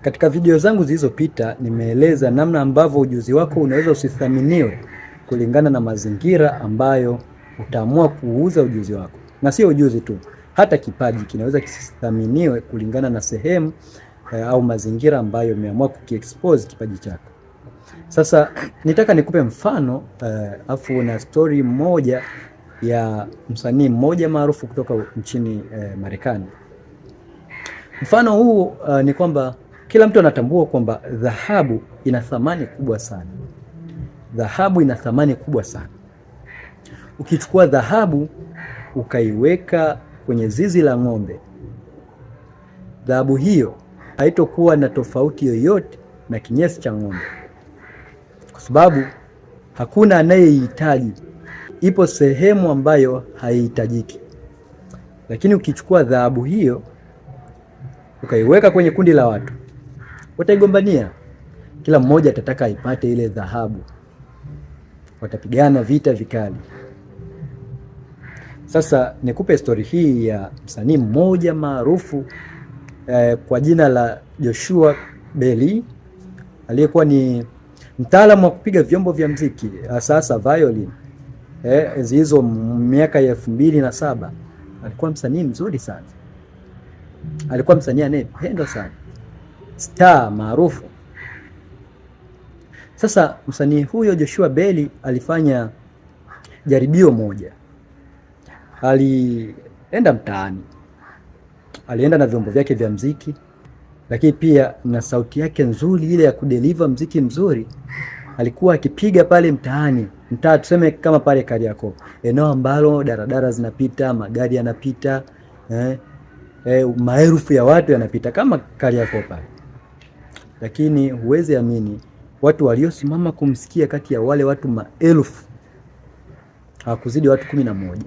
Katika video zangu zilizopita nimeeleza namna ambavyo ujuzi wako unaweza usithaminiwe kulingana na mazingira ambayo utaamua kuuza ujuzi wako, na sio ujuzi tu, hata kipaji kinaweza kisithaminiwe kulingana na sehemu au mazingira ambayo umeamua kukiexpose kipaji chako. Sasa nitaka nikupe mfano afu na story moja ya msanii mmoja maarufu kutoka nchini Marekani. Mfano huu ni kwamba kila mtu anatambua kwamba dhahabu ina thamani kubwa sana. Dhahabu ina thamani kubwa sana. Ukichukua dhahabu ukaiweka kwenye zizi la ng'ombe, dhahabu hiyo haitokuwa na tofauti yoyote na kinyesi cha ng'ombe, kwa sababu hakuna anayeihitaji. Ipo sehemu ambayo haihitajiki. Lakini ukichukua dhahabu hiyo ukaiweka kwenye kundi la watu, wataigombania. Kila mmoja atataka aipate ile dhahabu, watapigana vita vikali. Sasa nikupe stori hii ya msanii mmoja maarufu kwa jina la Joshua Beli aliyekuwa ni mtaalamu wa kupiga vyombo vya mziki sasa violin enzi hizo miaka ya 2007. Alikuwa msanii mzuri sana, alikuwa msanii anayependwa sana, star maarufu. Sasa msanii huyo Joshua Beli alifanya jaribio moja, alienda mtaani, alienda na vyombo vyake vya mziki, lakini pia na sauti yake nzuri ile ya kudeliver mziki mzuri. Alikuwa akipiga pale mtaani, mtaa tuseme kama pale Kariakoo, eneo ambalo daradara zinapita, magari yanapita, maelfu ya watu yanapita kama Kariakoo pale. Lakini huwezi amini, watu waliosimama kumsikia kati ya wale watu maelfu hawakuzidi watu 11.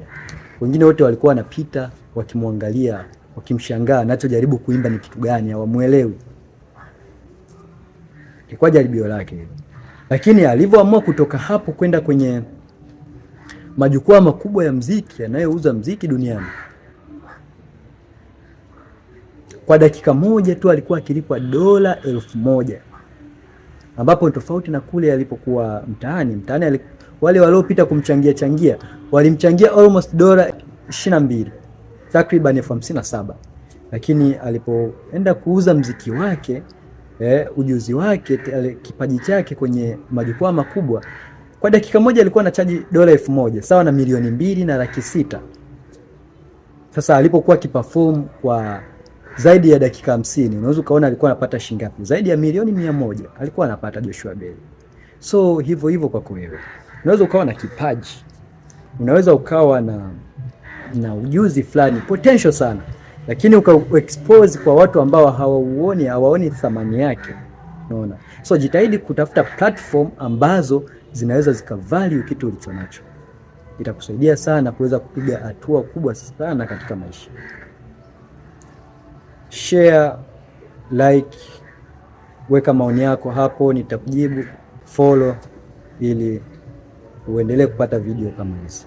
Wengine wote walikuwa wanapita wakimwangalia, wakimshangaa anachojaribu kuimba ni kitu gani, hawamuelewi. Ilikuwa jaribio lake hilo. Lakini alivyoamua kutoka hapo kwenda kwenye majukwaa makubwa ya mziki yanayouza mziki duniani, kwa dakika moja tu alikuwa akilipwa $1,000, ambapo tofauti na kule alipokuwa mtaani. Mtaani wale waliopita kumchangia changia walimchangia almost $22, takriban 57,000. Lakini alipoenda kuuza mziki wake, ujuzi wake, kipaji chake kwenye majukwaa makubwa, kwa dakika moja alikuwa anachaji $1,000, sawa na 2,600,000. Sasa alipokuwa akiperform kwa zaidi ya dakika 50, unaweza ukaona alikuwa anapata shilingi ngapi? Zaidi ya 100,000,000 alikuwa anapata Joshua Beli. So hivyo hivyo kwako wewe, unaweza ukawa na kipaji, unaweza ukawa na ujuzi fulani potential sana, lakini uka expose kwa watu ambao hawauoni, hawaoni thamani yake. Unaona? So jitahidi kutafuta platform ambazo zinaweza zikavalue kitu ulicho nacho. Itakusaidia sana kuweza kupiga hatua kubwa sana katika maisha. Share, like, weka maoni yako hapo, nitakujibu. Follow ili uendelee kupata video kama hizi.